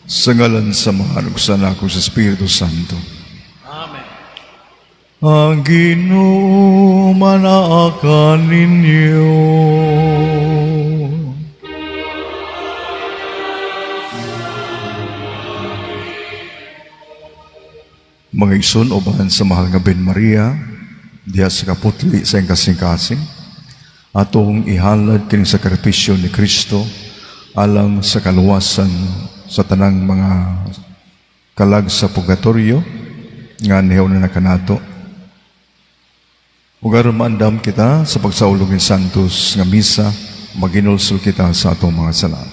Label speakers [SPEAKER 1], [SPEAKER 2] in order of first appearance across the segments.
[SPEAKER 1] Sa ngalan sa Amahan ug sa Anak ug sa Espiritu Santo.
[SPEAKER 2] Amen.
[SPEAKER 1] Ang Ginoo manaa kaninyo. Mga igsoon, uban sa mahal nga Ben Maria, diha sa kaputli sa iyang kasing-kasing, atong ihalad kining sakripisyo ni Kristo alang sa kaluwasan sa tanang mga kalag sa purgatorio nga nihaw na nakanato. Ug aron maandam kita sa pagsaulog ni Santos nga misa, maginulsol kita sa atong mga sala.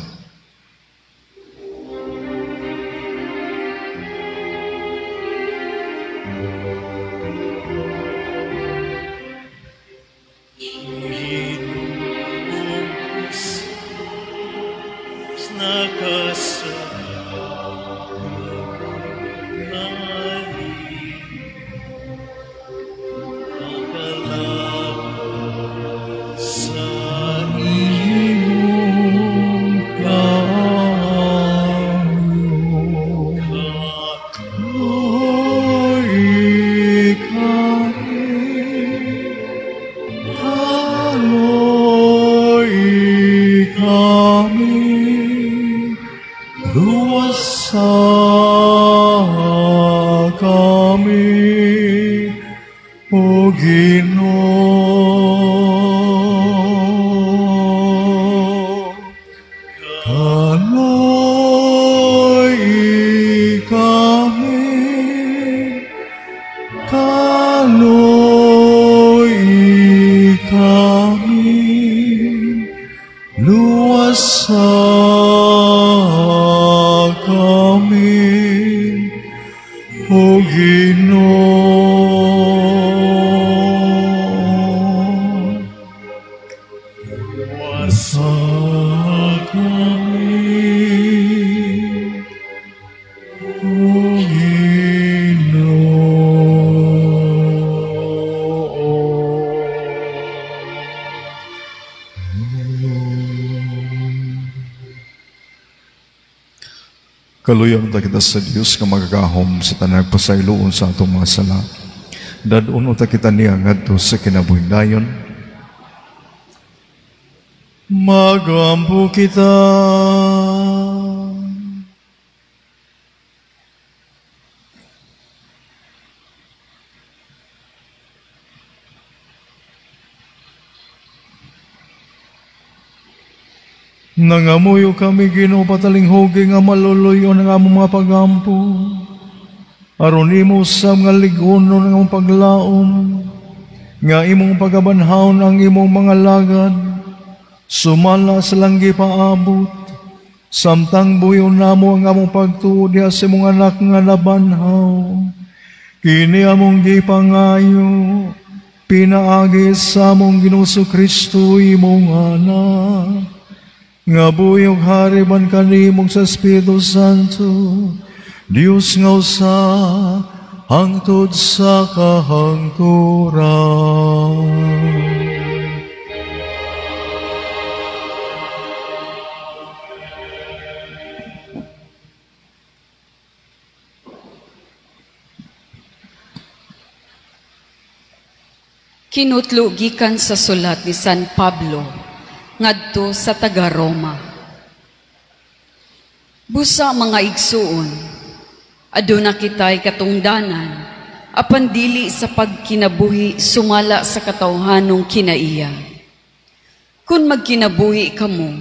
[SPEAKER 1] Kaluyang ta kita sa Dios nga magagahom sa tanang pasayloon sa atong mga sala. Dad-on ta kita niya ngadto sa kinabuhing dayon. Magampo kita. Nangamuyo kami, Ginoo, patalinghugi nga maluluyo ng among mga pagampo. Aron imo sa mga ligono ng among paglaom, nga imong pagabanhaon ang imong mga lagad, sumala sa langgi paabot, samtang buyo namo ang among pagtuo diha sa imong anak nga nabanhaw. Kini among gipangayo, pinaagi sa among Ginoong Kristo imong anak, nga buyog hari man kanimong sa Espiritu Santo, Dios nga usa hangtod sa kahangturan.
[SPEAKER 3] Kinutlo gikan sa sulat ni San Pablo ngadto sa taga-Roma. Busa mga igsuon, aduna kita'y katungdanan, apan dili sa pagkinabuhi sumala sa katawhanong kinaiya. Kung magkinabuhi kamo,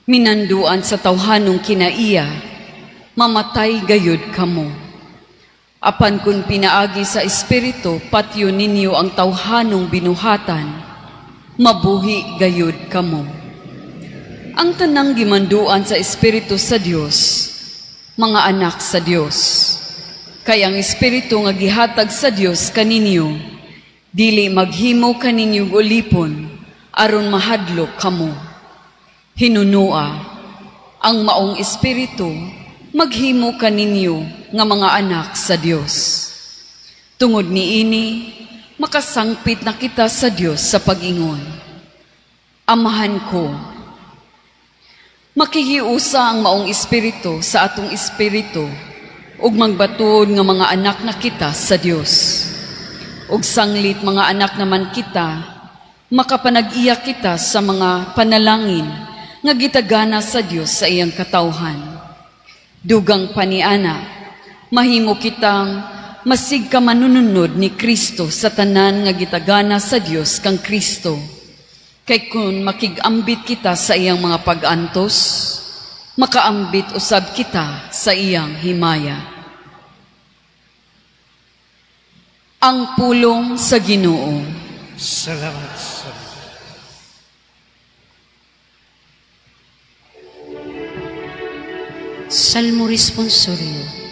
[SPEAKER 3] minanduan sa tawhanong kinaiya, mamatay gayud kamo. Apan kung pinaagi sa Espiritu, patyo ninyo ang tawhanong binuhatan, mabuhi gayud kamo. Ang tanang gimanduan sa Espiritu sa Dios, mga anak sa Dios. Kay ang Espiritu nga gihatag sa Dios kaninyo, dili maghimo kaninyo ulipon, aron mahadlok kamo. Hinunua, ang maong Espiritu maghimo kaninyo nga mga anak sa Dios. Tungod niini, makasangpit na kita sa Dios sa pag-ingon. Amahan ko. Makihiusa ang maong espiritu sa atong espiritu ug magbatuod nga mga anak na kita sa Dios. Ug sanglit mga anak naman kita, makapanag-iya kita sa mga panalangin nga gitagana sa Dios sa iyang katawhan. Dugang paniana, mahimo kitang masig ka manununod ni Kristo sa tanan nga gitagana sa Dios kang Kristo. Kay kun makig-ambit kita sa iyang mga pag-antos, makaambit usab kita sa iyang himaya. Ang pulong sa Ginoo.
[SPEAKER 2] Salamat sa Diyos.
[SPEAKER 4] Salmo Responsorio.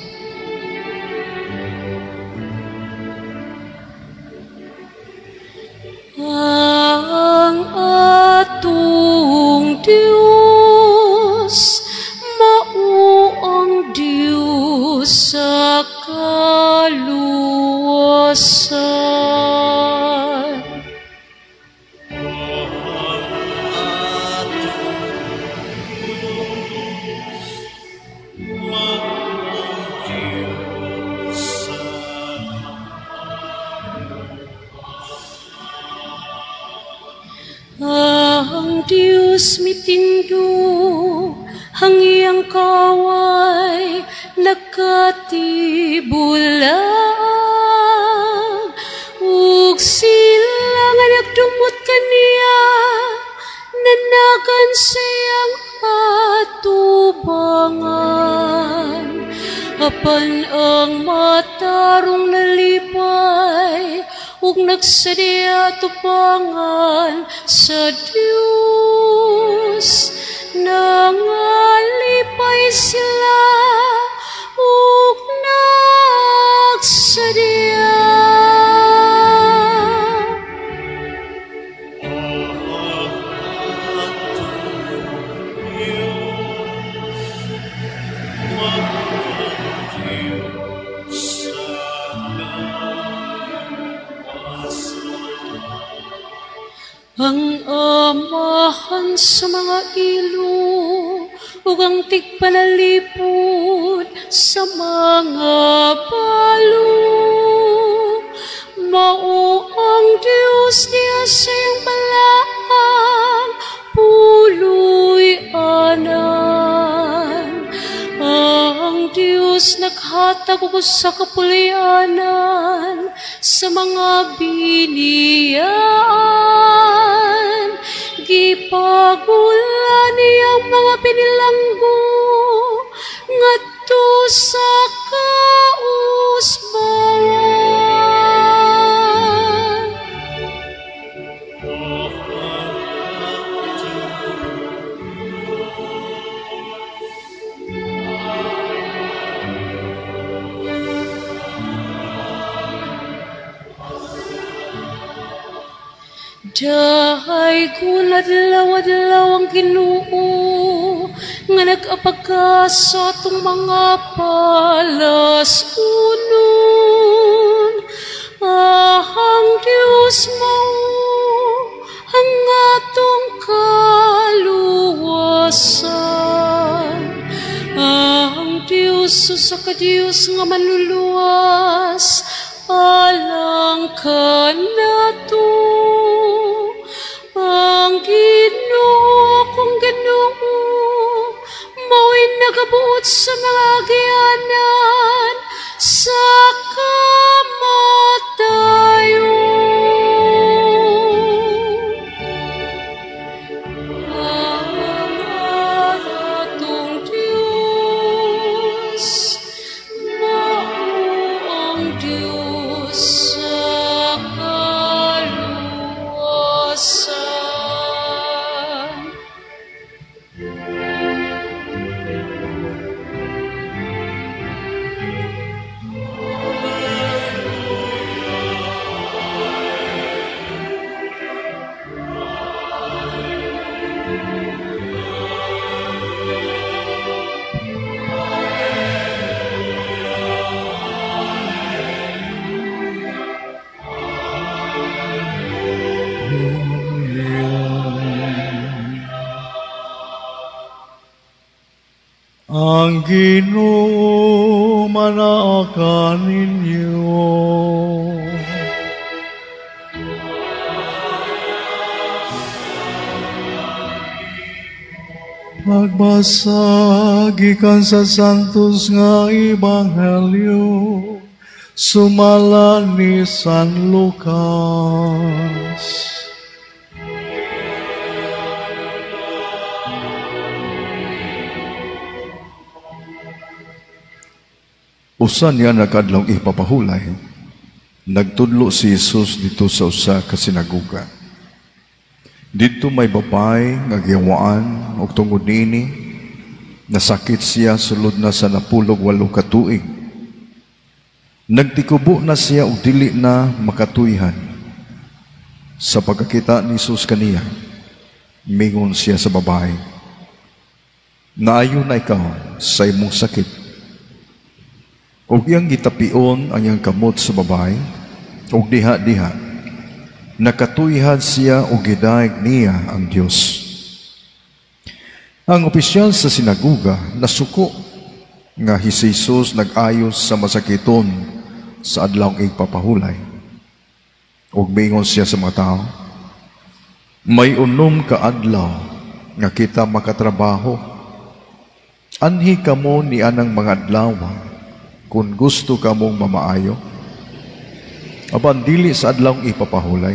[SPEAKER 4] Ang atong Diyos, mao ang Diyos sa kaluwasan. Ang Diyos mitindog, ang iyang kaway nagkatibulag, ug sila nga nagdumot kaniya, nanagan sa iyang atubangan. Apan ang matarong nalipay, ug nagsadya tupangan sa Diyos. Nangalipay sila ug nagsadya. Ang amahan sa mga ilo ug ang tigpanalipod sa mga balo, mao ang Diyos niya sa iyang balaang puloy-anan. Ang Diyos naghatag og usa ka puloy-anan sa mga biniyaan. Gipagula niya ang mga pinilanggo ngadto sa kausbawan. Dahay kung adlaw-adlaw ang Ginoo nga nag-apagka sa atong mga palasunon. Ang Diyos mao ang atong kaluwasan. Ang Diyos usa ka Diyos nga manluluwas alang kanato. Ang Ginoo akong Ginoo mao'y nagabuot sa mga agyanan sa kamatayon. Ang atong Diyos mao ang Diyos sa kaluwasan.
[SPEAKER 1] Ang Ginoo manaa kaninyo. Pagbasa gikan sa Santos nga Ebanghelyo sumala ni San Lucas.
[SPEAKER 5] Usa niya nakadlawng ipapahulay, nagtudlo si Jesus dito sa usa ka sinagoga. Dito may babae nga giyawaan og tungod niini, nasakit siya sulod na sa 18 ka tuig. Nagtikubo na siya og dili na makatuyhan. Sa pagkakita ni Jesus kaniya, mingon siya sa babae, "Naayo na ikaw sa imong sakit." Og iyang gitapion ang iyang kamot sa babae, og diha-diha nakatuyhan siya og gidayeg niya ang Dios. Ang opisyal sa sinagoga nasuko nga si Jesus nag-ayos sa masakiton sa adlawng igpapahulay. Og miingon siya sa mga tao, "May 6 ka adlaw nga kita makatrabaho. Anhi kamo ni anang mga adlaw kung gusto kamong mamaayo, apan dili sa adlawng ipapahulay."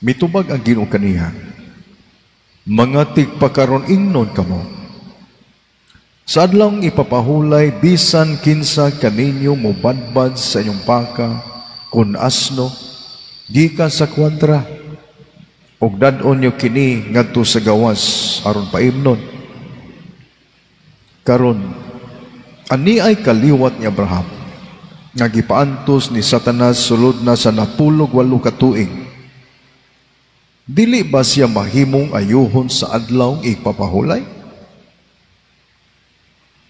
[SPEAKER 5] Mitubag ang Ginoo kaniya, "Mga tigpakaron ingnon kamo, sa adlawng ipapahulay bisan kinsa kaninyo mobadbad sa inyong baka kun asno gikan sa kwadra, ug dad-on nyo kini ngadto sa gawas aron paimnon. Karon ani ay kaliwat ni Abraham nga gipaantos ni Satanas sulod na sa 18 ka tuig. Dili ba siya mahimong ayuhon sa adlawng ipapahulay?"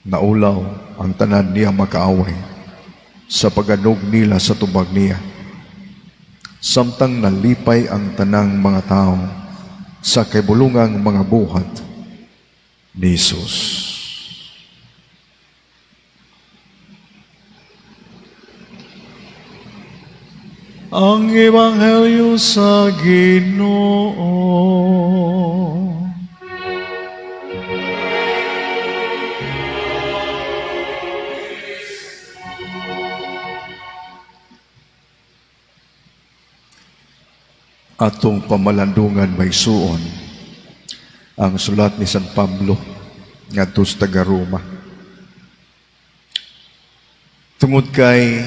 [SPEAKER 5] Naulaw ang tanan niya makaaway sa paganog nila sa tubag niya. Samtang nalipay ang tanang mga tao sa kaibulungang mga buhat ni Jesus.
[SPEAKER 1] Ang Ebanghelyo sa Ginoo.
[SPEAKER 5] Atong pamalandungan may suon ang sulat ni San Pablo ngadto sa taga-Roma. Tungod kay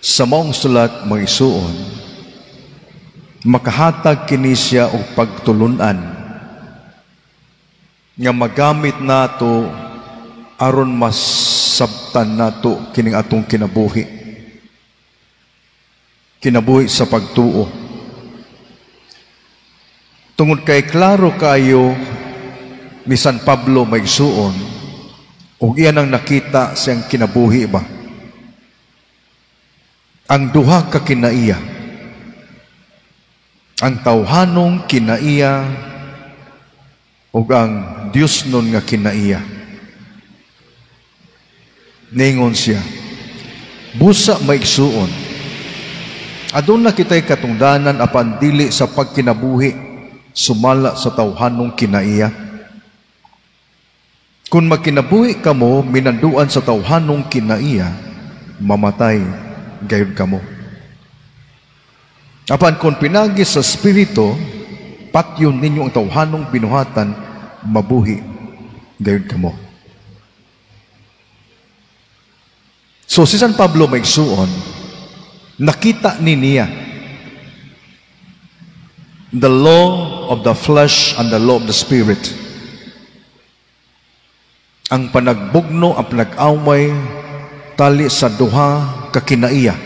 [SPEAKER 5] sa maong sulat mga isuon, makahatag kini siya og pagtulun-an nga magamit nato aron masabtan nato kining atong kinabuhi. Kinabuhi sa pagtuo. Tungod kay klaro kayo ni San Pablo may isuon, ug iyan ang nakita siyang kinabuhi ba? Ang duha ka kinaiya, ang tawhanong kinaiya ug ang Dios nun nga kinaiya. Ningon siya, busa maigsuon, aduna kita'y katungdanan apan dili sa pagkinabuhi sumala sa tawhanong kinaiya. Kung magkinabuhi kamo minanduan sa tawhanong kinaiya, mamatay gayon kamo. Apan kung pinagi sa Espiritu, patyon ninyo ang tawhanong binuhatan, mabuhi gayon kamo. So si San Pablo maigsuon, nakita ni niya the law of the flesh and the law of the spirit. Ang panagbugno, ang panag-away, tali sa duha ka kinaiya.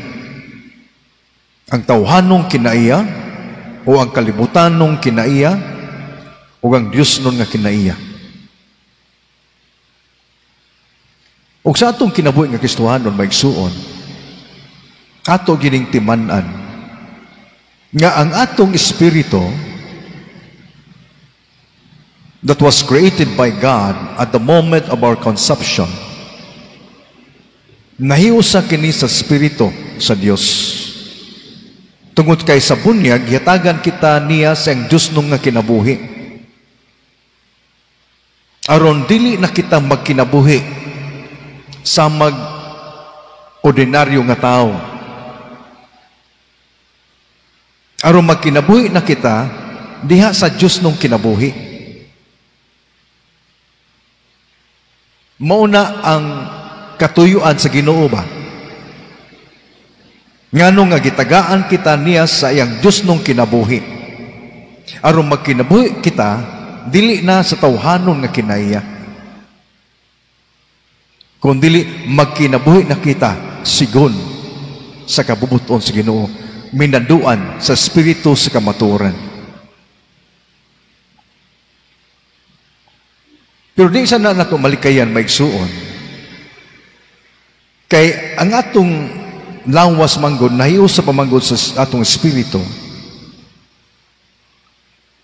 [SPEAKER 5] Ang tawhanong kinaiya o ang kalibutanong kinaiya o ang Diyos nun nga kinaiya. O sa atong kinabuhi nga Kristohanon maigsuon, ato gining timan-an nga ang atong espiritu that was created by God at the moment of our conception, nahiusa kini sa Espiritu sa Dios. Tungod kay sa bunyag, gihatagan kita niya sa iyang Diyos nga kinabuhi. Aron dili na kita magkinabuhi sa mag ordinaryo nga tao. Aron magkinabuhi na kita diha sa Diyos nung kinabuhi. Mauna ang katuyuan sa Ginoo ba? Ngano nga gitagaan kita niya sa iyang Diyos nung kinabuhi. Aron magkinabuhi kita, dili na sa tawhanon nga kinaiya. Kung dili magkinabuhi na kita sigon sa kabubuton sa Ginoo, minanduan sa espiritu sa kamatuoran. Pero di sa na nato malikayan maigsuon. Kay ang atong lawas manggod, nahiusa pa manggod sa atong espiritu.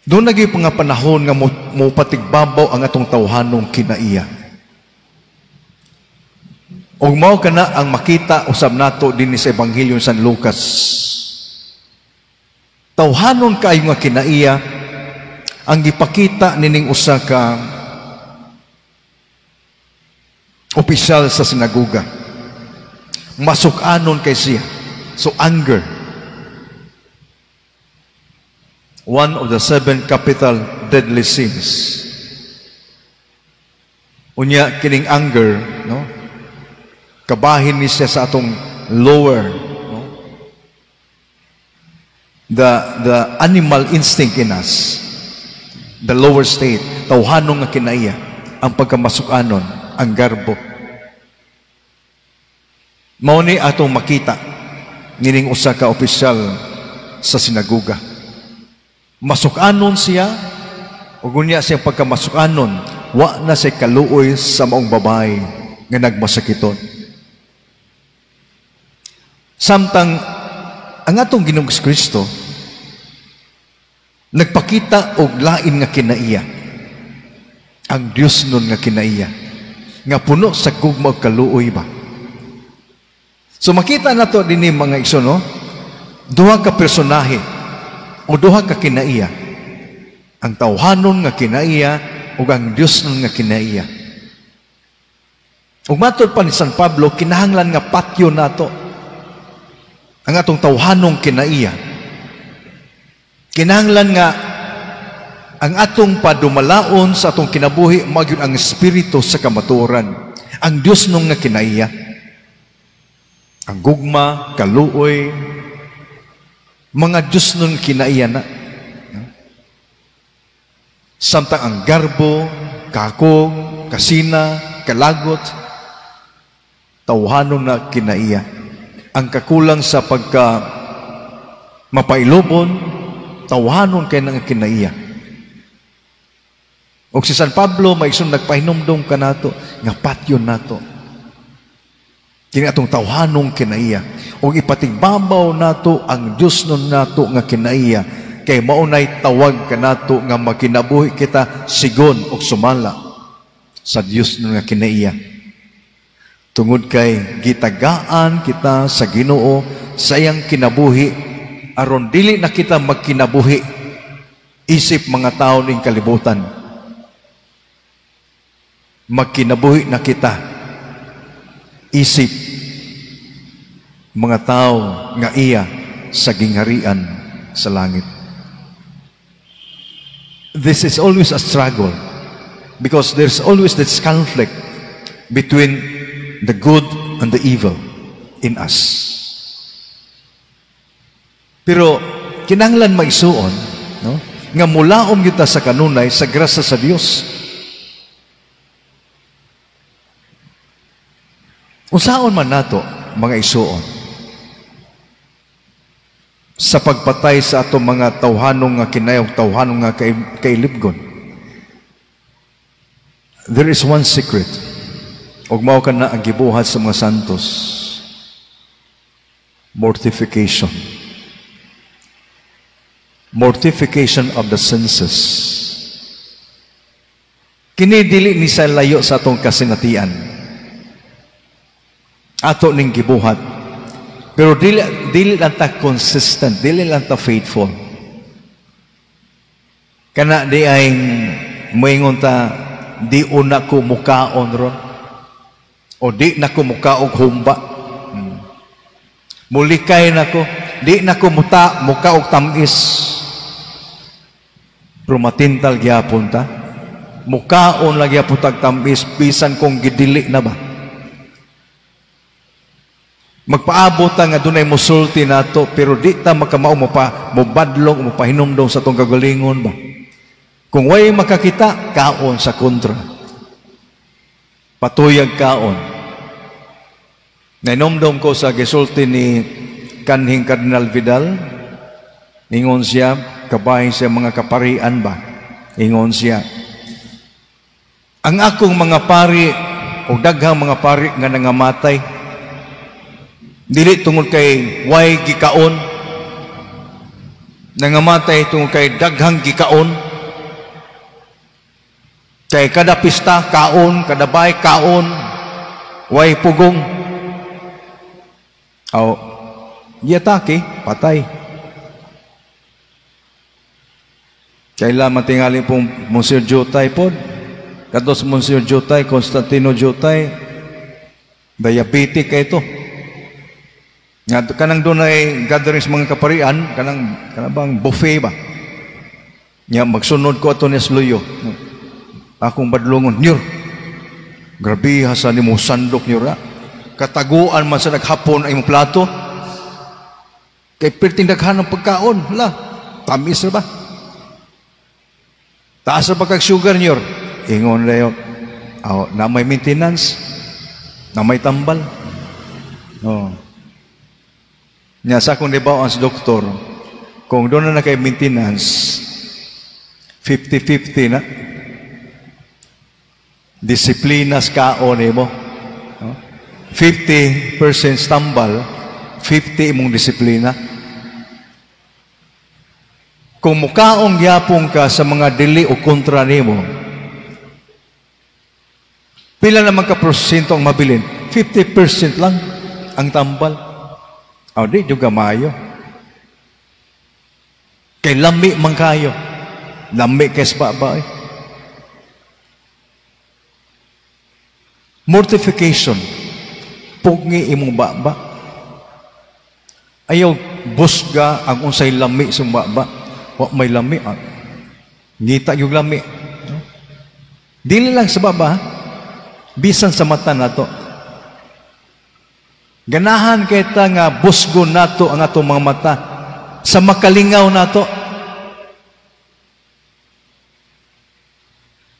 [SPEAKER 5] Doon naging mga panahon nga mopatigbabaw ang atong tawhanong kinaiya. Og mao kana ang makita usab nato dinhi sa Ebanghelyo ni San Lucas. Tawhanon kaayo nga kinaiya ang gipakita nining usa ka opisyal sa sinagoga. Masuk-anon kay siya. So anger. One of the 7 capital deadly sins. Unya kining anger, no? Kabahin ni siya sa atong lower, no? The animal instinct in us, the lower state, tawhanon nga kinaiya, ang pagkamasukanon, ang garbo. Mao ni atong makita nining usa ka opisyal sa sinagoga. Masukanon siya, ug unya siyang pagkamasukanon, wa na siya kaluoy sa maong babae nga nagmasakiton. Samtang ang atong Ginoong Kristo nagpakita og lain nga kinaiya, ang Dios nun nga kinaiya, nga puno sa gugma ug kaluoy ba. So makita nato dinhi mga igsoon, no? Duha ka personahe o duha ka kinaiya, ang tawhanon nga kinaiya ug ang Dios nun nga kinaiya. Ug matod pa ni San Pablo, kinahanglan nga patyo nato ang atong tawhanong kinaiya. Kinahanglan nga ang atong padumalaon sa atong kinabuhi magyud ang espiritu sa kamatuoran, ang Dios nung nga kinaiya, ang gugma, kaluoy, mga Dios nun kinaiya na. Samtang ang garbo, kakong, kasina, kalagot, tawhanon na kinaiya. Ang kakulang sa pagka mapailobon, tawhanon kay nang kinaiya. Og si San Pablo, maigsoon nagpahinumdom kanato, nga patyon nato. Kini atong tawhanong kinaiya. Og ipatigbabaw nato ang Dios nun nato nga kinaiya, kay maunay tawag kanato nga makinabuhi kita sigon og sumala sa Dios nun nga kinaiya. Tungod kay gitagaan kita sa Ginoo sa iyang kinabuhi, aron dili na kita magkinabuhi isip mga tawo ning kalibutan. Magkinabuhi na kita isip mga tao nga iya sa gingharian sa langit. This is always a struggle because there's always this conflict between the good and the evil in us. Pero kinahanglan maisuon, no, nga mulaom kita sa kanunay sa grasya sa Dios. Unsaon man nato mga isuon sa pagpatay sa atong mga tawhanong nga kinayog, tawhanong nga kailibgon? There is one secret. Ug mao ka na ang gibuhat sa mga santos. Mortification. Mortification of the senses. Kini dili ni sa layo sa atong kasinatian. Ato ning gibuhat. Pero dili dili lang ta consistent, dili lang ta faithful. Kana di ay moingon ta, "Di una ko mukaon ron." O di na ko mukaog humba. Mulikay na ko, di na ko muta mukaog tamis. Pero matintal gyapon ta. Mukaon lang gyapon tag tamis bisan kung gidili na ba. Magpaabot ta nga dunay musulti nato, pero di ta makamao mo pa mobadlong, mopahinumdom sa atong kagalingon ba. Kung way makakita, kaon sa kontra. Patuyag kaon. Nainomdom ko sa gisulti ni kanhing Cardinal Vidal. Ingon siya, kabahin siya mga kaparian ba? Ingon siya, "Ang akong mga pari o daghang mga pari nga nangamatay, dili tungod kay way gikaon, nangamatay tungod kay daghang gikaon. Kay kada pista kaon, kada bay kaon, way pugong. Aw, giatake, patay." Kailan matingali pong Monsignor Jutay po, kados Monsignor Jutay, Constantino Jutay, diabetic kay ito. Nga, kanang doon ay gatherings mga kaparian, kanang, kanang bang buffet ba? Nga, magsunod ko ato ni Sluyo. Akong badlongon, "Nyor, grabe ha sa nimo sandok, nyor ha. Kataguan man sa naghapon ay imong plato. Kay perting daghan ng pagkaon, hala, tamis na ba? Taas na ba kag sugar, nyor?" Ingon layo, "Oh, na may maintenance, na may tambal." Oh. Nya sa akong nibawaan sa doktor, kung doon na kay maintenance, 50-50 na. Disiplina sa kaon nimo. No? 50% tambal, 50 imong disiplina. Kung mukaong gyapon ka sa mga dili o kontra nimo, pila naman ka porsyento ang mabilin? 50% lang ang tambal. O, di juga maayo. Kay lami man kayo. Lami kay sa baba eh. Mortification. Pugngi imong baba. Ayaw busga ang unsay lami sa baba. Wa may lami. Ah. Ngita yung lami. No? Dili lang sa baba, bisan sa mata nato. Ganahan kita nga busgo nato ang atong mga mata sa makalingaw nato.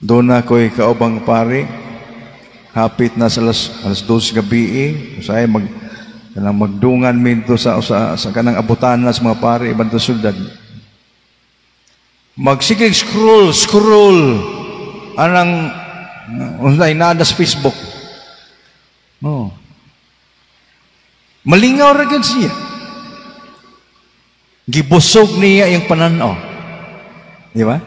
[SPEAKER 5] Doon na ko'y kaubang pari, hapit na sa alas 2 gabi eh. Usay mag kanang magdungan minto sa kanang abutan na sa mga pari ibang syudad. Magsigig scroll anang unsay naa sa Facebook. Oh. Malingaw ra gyud siya. Gibusog niya yung pananaw. Di ba?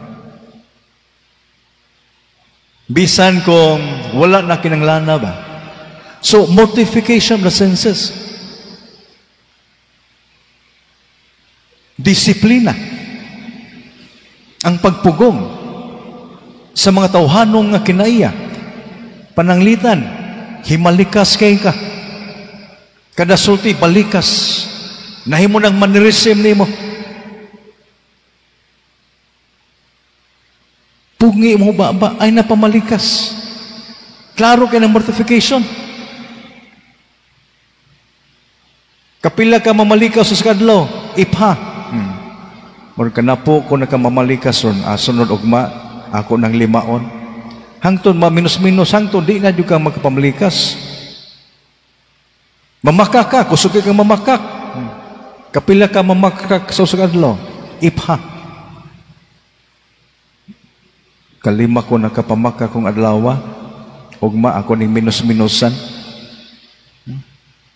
[SPEAKER 5] Bisan kung wala na kinanglana ba. So, mortification of the senses. Disiplina. Ang pagpugong sa mga tawhanong nga kinaiya. Pananglitan, himalikas kay ka. Kada sulti, balikas. Nahimo ng mannerism nimo. Pugngi mo ba ba ay napamalikas. Klaro kay ng mortification. Kapila ka mamalikas sa kadlaw, ipha. Murag kanapo ko nakamamalikas ron, sunod ugma, ako ng limaon. Hangtod ma-minus-minus, hangtod di na jud ka magpamalikas. Mamakak ka, kusugi kang mamakak. Kapila ka mamakak sa kadlaw, ipha. Kalima ko nakapamaka kong adlaw, ugma ako ning minus-minusan.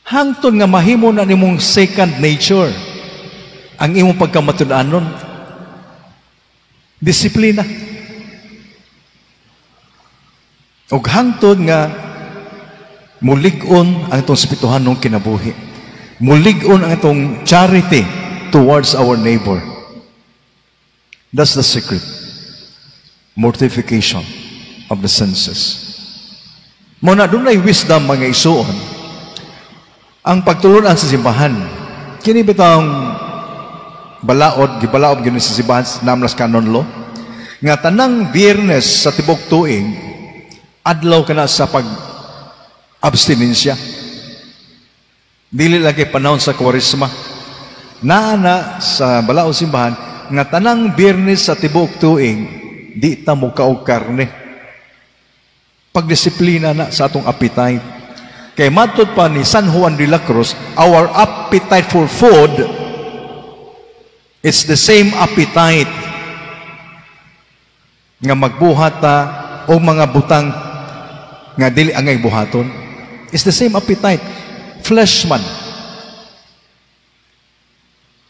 [SPEAKER 5] Hangtod nga mahimo na nimong second nature ang imong pagkamatud-anon. Disiplina. Og hangtod nga mulig-on ang itong espirituhanong kinabuhi. Mulig-on ang itong charity towards our neighbor. That's the secret. Mortification of the senses. Mao na dunay wisdom, mga igsuon. Ang pagtulunan sa simbahan, kini bitawng balaod, gibalaod gyud sa simbahan sa Namlas Canon Law, nga tanang Biyernes sa tibok tuig, adlaw kana sa pag abstinensya. Dili lagi panahon sa Kwaresma. Naa na sa balaod simbahan nga tanang Biyernes sa tibuok tuig di ta mokaog karne. Pagdisiplina na sa atong appetite. Kay matod pa ni San Juan de la Cruz, our appetite for food is the same appetite nga magbuhat ta o mga butang nga dili angay buhaton. It's the same appetite. Flesh man.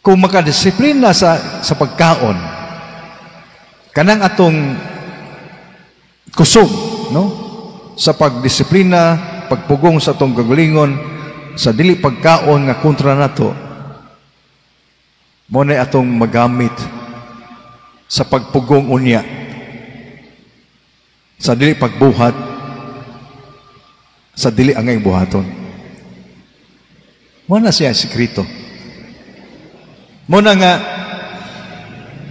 [SPEAKER 5] Kung makadisiplina sa pagkaon, kanang atong kusog, no? Sa pagdisiplina, pagpugong sa atong kagalingon, sa dili pagkaon nga kontra nato, mo na atong magamit sa pagpugong unya, sa dili pagbuhat, sa dili angay buhaton. Mo na siya sikreto. Mo na nga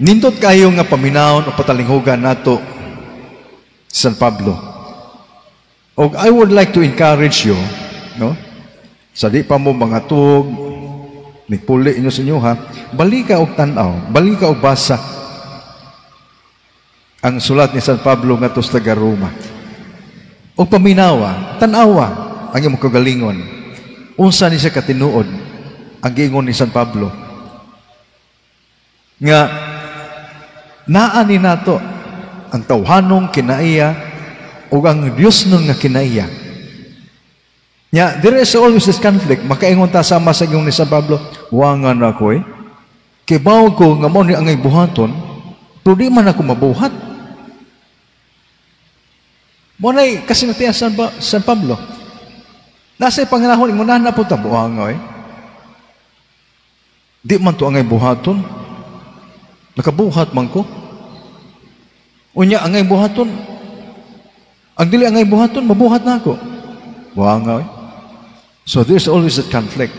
[SPEAKER 5] nindot kayo nga paminawon o patalinghugan nato San Pablo. Og I would like to encourage you, no? Sa di pa mo mga tuog, nagpuli inyo sa inyo ha, balika og tan-aw, balika og basa ang sulat ni San Pablo ngadto sa taga Roma. Og paminawa, tan-awa ang imong kagalingon. Unsa ni siya katinuod ang giingon ni San Pablo? Nga naa ni nato ang tawhanong kinaiya ug ang Dios nun nga kinaiya. Nya, there is always this conflict. Makaingon ta sama sa ingon ni San Pablo, wangan ako eh. Kibaw ko nga mao ni angay buhaton, pero di man ako mabuhat. Mo nay kasinatian San Pablo. Nasa panganahon ingon na po ta buhang eh. Di man to angay buhaton. Nakabuhat man ko. Unya angay buhaton. Ang dili angay buhaton, mabuhat na ako. Buhang eh. So there's always that conflict.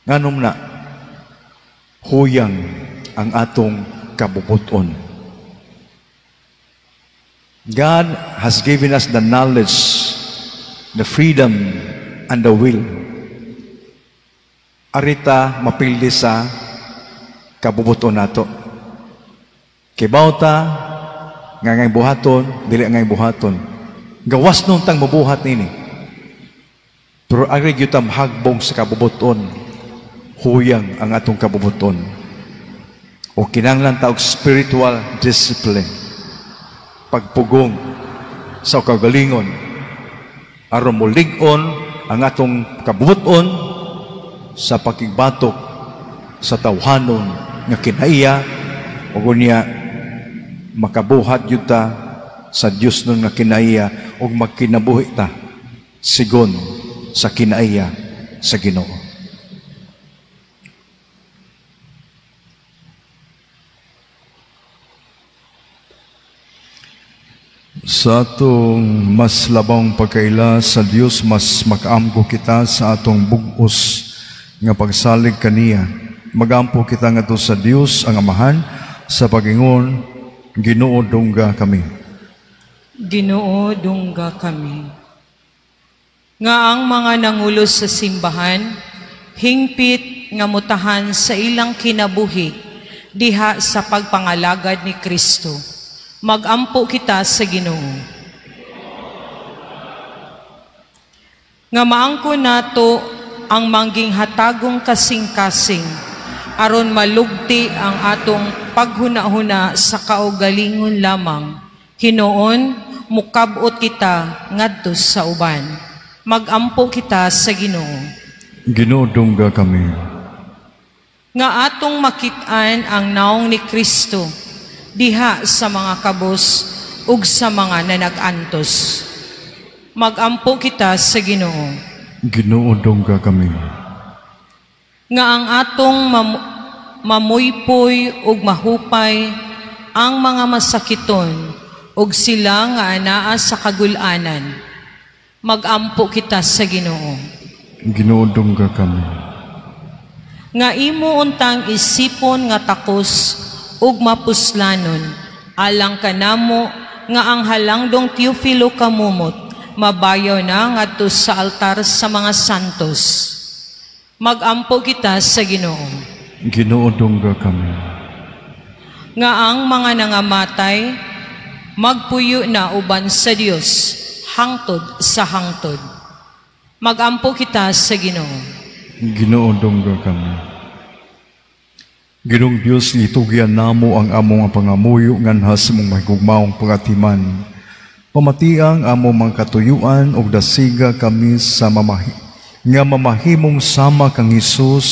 [SPEAKER 5] Nganom na huyang ang atong kabubuton. God has given us the knowledge, the freedom, and the will. Arita mapildi sa kabubuton nato. Kibaw ta, nga ngay buhaton, dili ngay buhaton. Gawas nun tang mabuhat nini. Pero ari gyud ta mahagbong sa kabubuton, huyang ang atong kabubuton. O kinahanglan ta og spiritual discipline. Pagpugong sa kagalingon aron molig-on ang atong kabubuton sa pakigbatok sa tawhanon nga kinaiya ug unya makabuhat gyud ta sa Dios nun nga kinaiya ug magkinabuhi ta sigon sa kinaiya sa Ginoo. Sa atong mas labang pagkaila sa Dios, mas makaamgo kita sa atong bug-os nga pagsalig kaniya. Magampo kita ngadto sa Dios ang Amahan sa pagingon, Ginoo dungga kami.
[SPEAKER 6] Ginoo dungga kami. Nga ang mga nangulo sa simbahan, hingpit nga mutahan sa ilang kinabuhi diha sa pagpangalagad ni Kristo. Magampo kita sa Ginoo. Nga maangko nato ang mangging hatagong kasing-kasing aron malugti ang atong paghuna-huna sa kaugalingon lamang. Hinoon, mukab-ot kita ngadto sa uban. Magampo kita sa Ginoo.
[SPEAKER 1] Ginoo dungga kami.
[SPEAKER 6] Nga atong makit-an ang naong ni Kristo diha sa mga kabos ug sa mga nanag-antos. Magampo kita sa Ginoo.
[SPEAKER 1] Ginoo, dungga kami.
[SPEAKER 6] Nga ang atong mamuypoy ug mahupay ang mga masakiton ug sila nga anaa sa kagul-anan. Magampo kita sa Ginoo.
[SPEAKER 1] Ginoo, dungga kami.
[SPEAKER 6] Nga imo untang isipon nga takos ug mapuslanon alang kanamo nga ang halangdong Teofilo Camomot mabayaw na ngadto sa altar sa mga santos. Magampo kita sa Ginoo.
[SPEAKER 1] Ginoo, dungga kami.
[SPEAKER 6] Nga ang mga nangamatay magpuyo na uban sa Dios hangtod sa hangtod. Magampo kita sa Ginoo.
[SPEAKER 1] Ginoo, dungga kami. Ginoong Dios, litugyan namo ang among pangamuyo nganha sa imong mahigugmaong pagatiman. Pamatiang among mga katuyuan ug dasiga kami sa nga mamahimong sama kang Hesus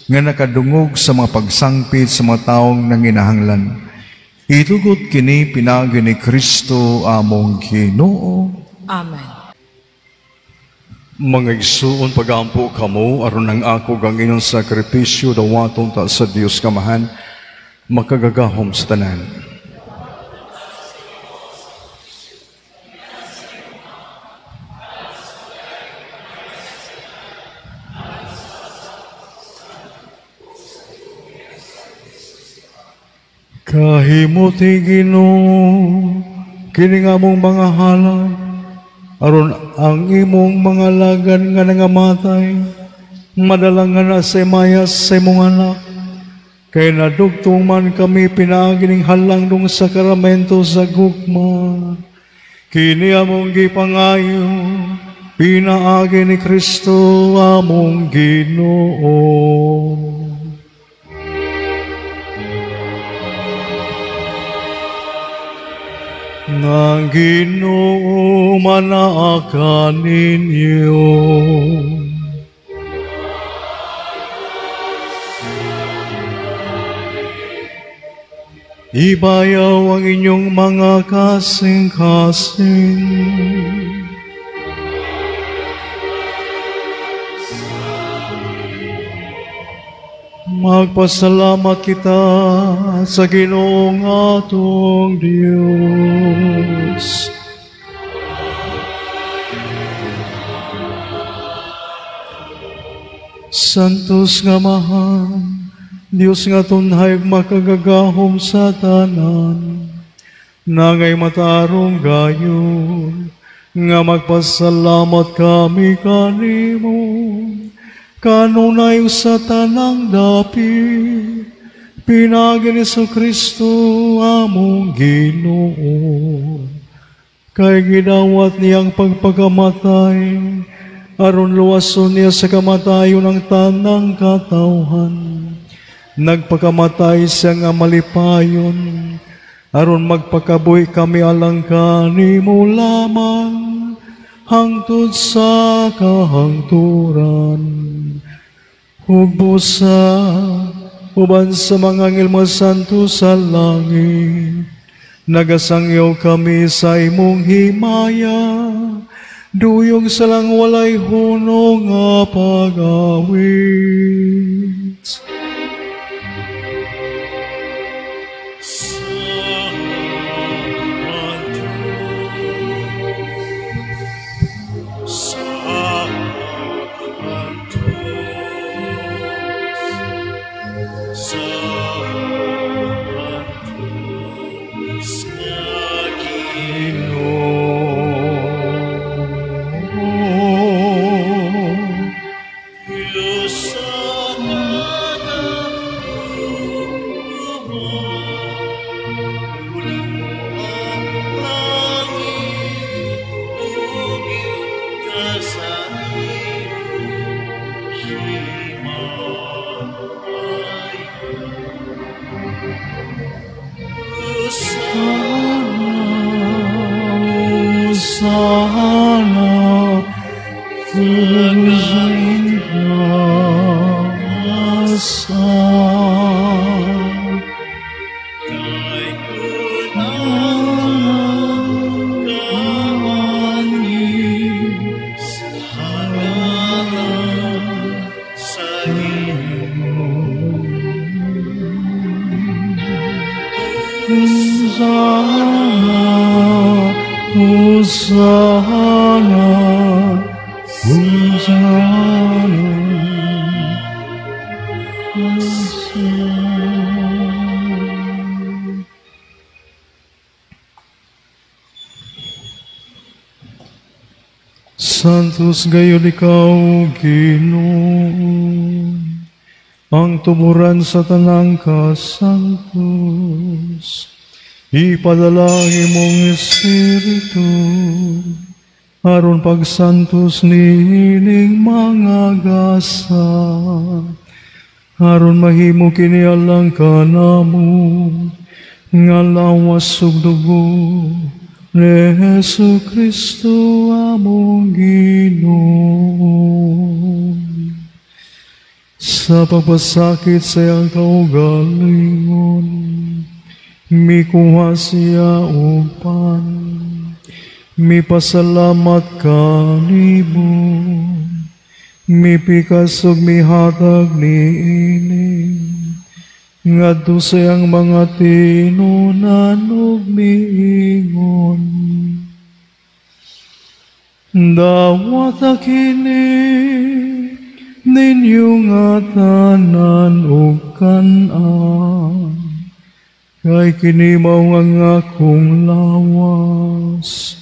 [SPEAKER 1] nga nakadungog sa mga pagsangpit sa mga taong nanginahanglan. Itugot kini pinaagi ni Kristo among Ginoo.
[SPEAKER 6] Amen.
[SPEAKER 1] Mga igsuon, pagampo kamo aron ang ako gang inyong sakripisyo dawaton ta sa Dios Kamahan makagagahom sa tanan. Kahimoti Ginoo kini nga among mga halad aron ang imong mga lagan nga nangamatay madalangan na sa mayas sa imong anak. Kay nadugtong man kami pinaagi ning halangdong sakramento sa gugma. Kini among gipangayo pinaagi ni Kristo among Ginoo. Nang Ginoo manaa ninyo. Ibayaw ang inyong mga kasing-kasing. Magpasalamat kita sa Ginoong atong Diyos. Santos nga Amahan, Diyos nga tunhay makagagahom sa tanan, nangay matarong gayon, nga magpasalamat kami kanimo, kanunay sa tanang dapi, pinagi ni Kristo among Ginoo. Kay gidawat niyang pagpagamatay, aron luwason niya sa kamatayon ang tanang katawhan. Nagpakamatay siya nga malipayon, aron magpakabuhi kami alang kanimo lamang, hangtod sa kahangturan. Hugbusa uban sa mga anghel mga santo sa langit, nagasangyaw kami sa imong himaya, duyog sa lang walay hunong nga pag-awit. Sana. Hosana, Hosana, Hosana. Santos gayon ikaw, Ginoo, ang tumuran sa tanang kasantos. Ipadala ang imong Espiritu, aron pagsantos niining mga gasa, aron mahimo kini alang kanamo, nga lawas ug dugo ni Hesus Kristo among Ginoo. Sa pagpasakit sa iyang kaugalingon, mikuha siya og pan, mipasalamat kanimo, mipikas ug mihatag niini, ngadto sa iyang mga tinunan ug miingon, dawata kini ninyo nga tanan ug kan-an, kay kini mao ang akong lawas,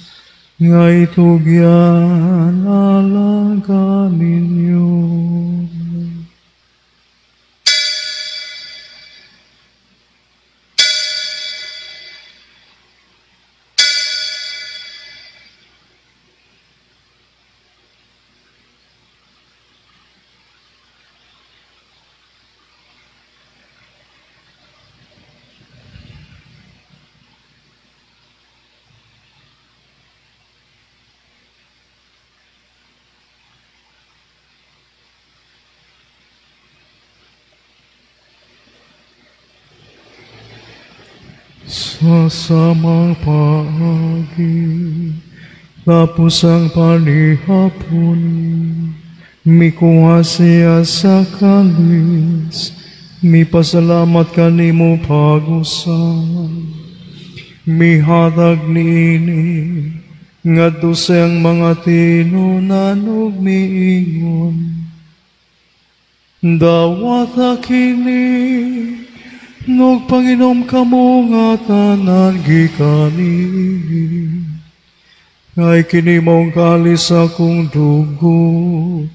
[SPEAKER 1] nga itugyan alang kaninyo. Sa samang paagi, tapos ang panihapon, mikuha siya sa kalis, mipasalamat kanimo pag-usab, mihatag niini, ngadto sa iyang mga tinunan ug miingon, dawata kini, nog panginom kamo nga tanan gikan niini, kay kini maong kalis akong dugo,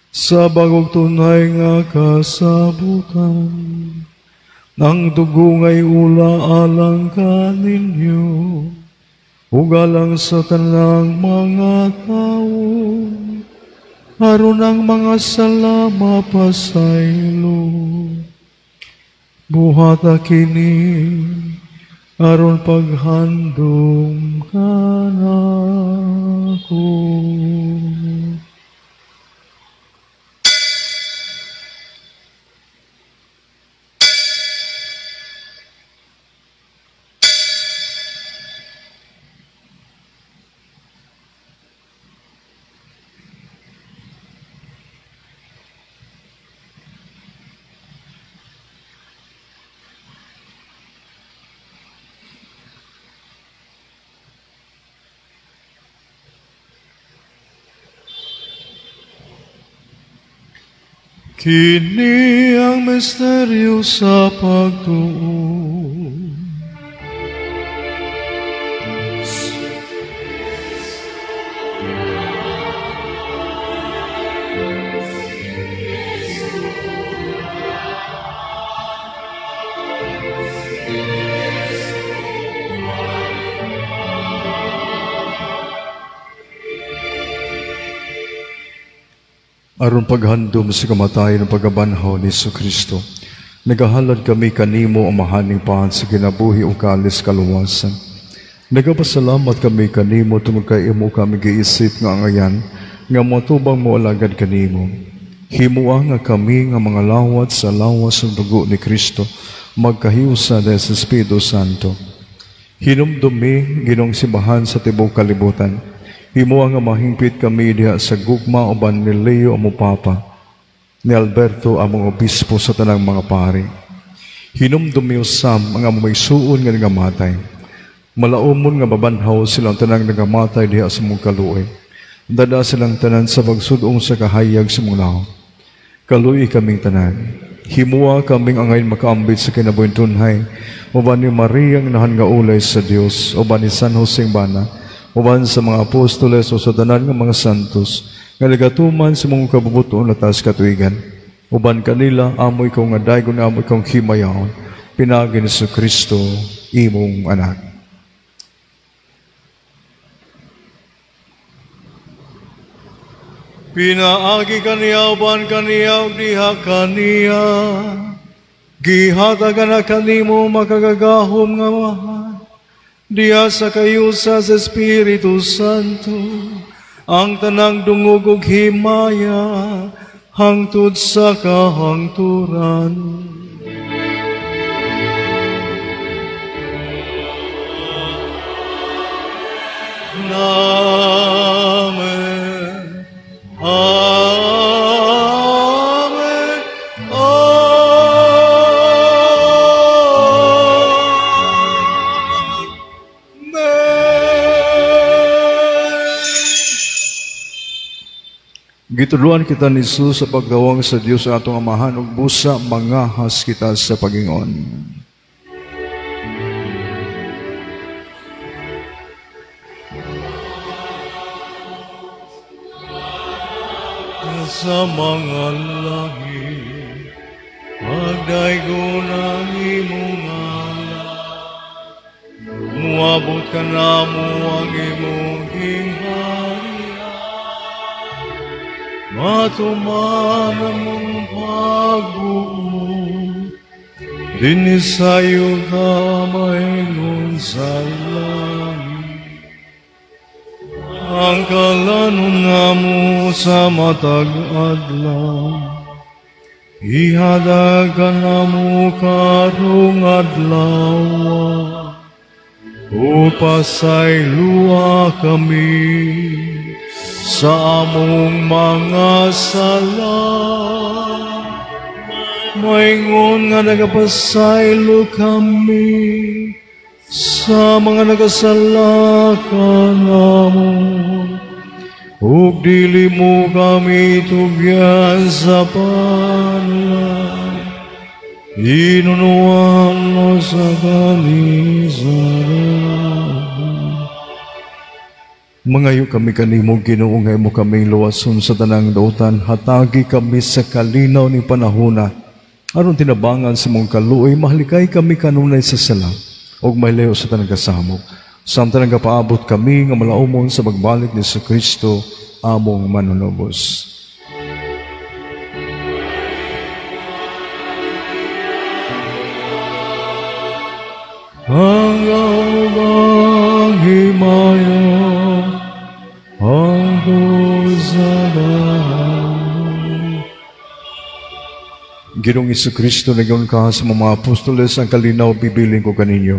[SPEAKER 1] sa bagong tunay nga kasabutan. Ang dugo nga'y ula alang kaninyo, ug alang sa tanang mga tawo, aron ang mga sala mapasaylo. Buhata kini, aron paghandom kanako. Kini ang misteryo sa pagtuo. Aron paghandom sa kamatayon ng pagkabanhaw ni Jesucristo, nagahalad kami kanimo amahaning paan sa kinabuhi o kalis kaluwasan. Nagapasalamat kami kanimo tungod kay imo kami giisip nga angayan nga motubang mo alagad kanimo. Himua nga kami nga mga lawat sa lawas ng dugo ni Kristo, magkahiusa dahil sa Espiritu Santo. Hinumdumi Ginoong simbahan sa tibuok kalibutan. Himua nga mahingpit kami diha sa gugma uban ni Leo among Papa, ni Alberto among Obispo sa tanang mga pari. Hinumdumi usab ang among maigsuon nga nangamatay. Malaumon nga mabanhaw silang tanang nagamatay diha sa mong kaluoy. Dada silang tanan sa pagsudong sa kahayag sa mong laom. Kaluoy kaming tanan. Himuha kaming angay makaambit sa kinabuhing tunhay. Uban ni Maria ang inahan nga ulay sa Dios, uban ni San Jose Bana, uban sa mga apostoles o sa tanan nga mga santos, nga nagatuman sa mong kabubuton latas katuigan. Uban kanila, amoy ikaw nga daygon, amoy ikaw himayaon, pinaagi ni Kristo, imong anak. Pinaagi kaniya, uban kaniya, ug diha kaniya, gihatagan na kanimo makagagahom nga Amahan, diha sa kayusa sa Espiritu Santo, ang tanang dungog ug himaya, hangtod sa kahangturan. Amen. Amen. Amen. Gituluan kita ni Jesus sa pagdawang sa Dios sa atong Amahan ug busa mangahas kita sa Pagingon. Sa mga langit, pagdaygon ang imong ngalan. Muabot ka namo ang imong gingharian. Matuman ang mong pagbuo, dinhi sa yuta maingon sa langit. Ang kalanon namo sa matag adlaw, ihadag ka namo karong adlaw, upasayloa kami sa among mga sala. Maingon nga nagapasaylo kami sa mga nagasala kanamo, ug dili mo kami tugyan sa panlay, inunuan mo sa kanisaran. Mangayo kami kanimo, Ginoo, nga imo kaming luwason sa tanang dautan, hatagi kami sa kalinaw ni panahona, aron tinabangan sa mong kaluoy, mahalikay kami kanunay sa sala ug mahilayo sa tanang kasamok. Samtang nagapaabot kami nga malaumon sa pagbalik ni Kristo among manunubos. Ang ubang himaya, ang dulzagan. Ginoong Jesucristo, nagyon ka sa mga apostoles, ang kalinaw bibilin ko kaninyo.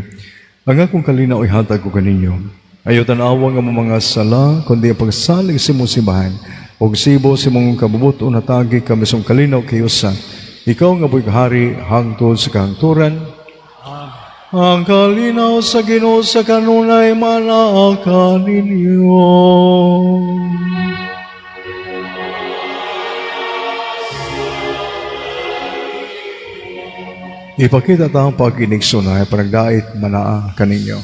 [SPEAKER 1] Ang akong kalinaw ihatag ko kaninyo. Ayaw tanawa nga mga sala, kundi ang pagsalig sa imong simbahan. Og sibo sa imong kabubuton hatagi kami sa kalinaw kayusa. Ikaw nga buhay hari hangtod sa kahangturan. Ang kalinaw sa Ginoo sa kanunay manaa kaninyo. Ipakita ta ang pag-inigsunay, panagdait manaa kaninyo.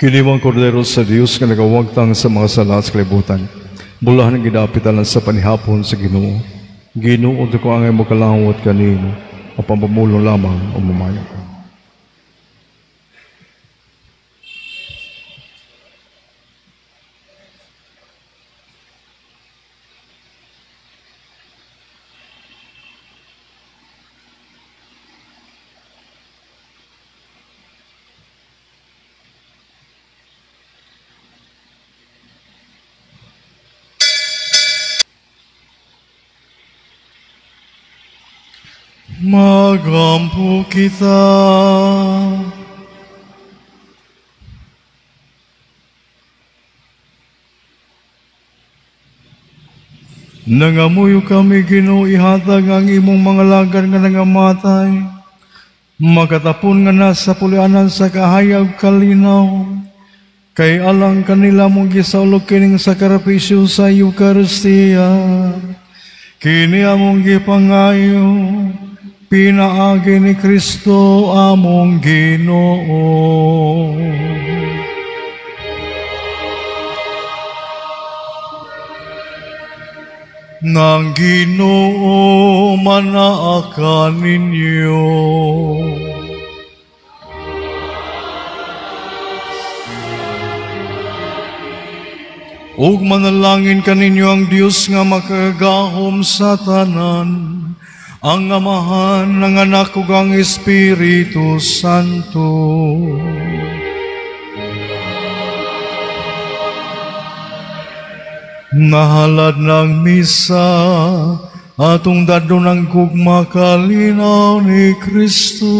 [SPEAKER 1] Kini ang kordero sa Dios nga nagawagtang sa mga sala sa kalibutan. Bulahan ang gidapitan sa panihapon sa Ginoo. Ginoo ko ang imong kalawot kanino, apan pamulong lamang o mamayo ko. Magampo kita. Nangamuyo kami, Ginoo, ihatag ang imong mga lagar nga nangamatay, makatapon nga nasa pulianan sa kahayag kalinaw, kay alang kanila mong gisaulog kining sakripisyo sa Eucharistia. Kini among gipangayo, pinaagi ni Kristo among Ginoo. Nang Ginoo manaa kaninyo. Ug manalangin kaninyo ang Dios nga makagagahom sa tanan, ang Amahan, ang Anak ug ang Espiritu Santo. Nahalad ng misa, atong dadon ang gugma kalinaw ni Kristo.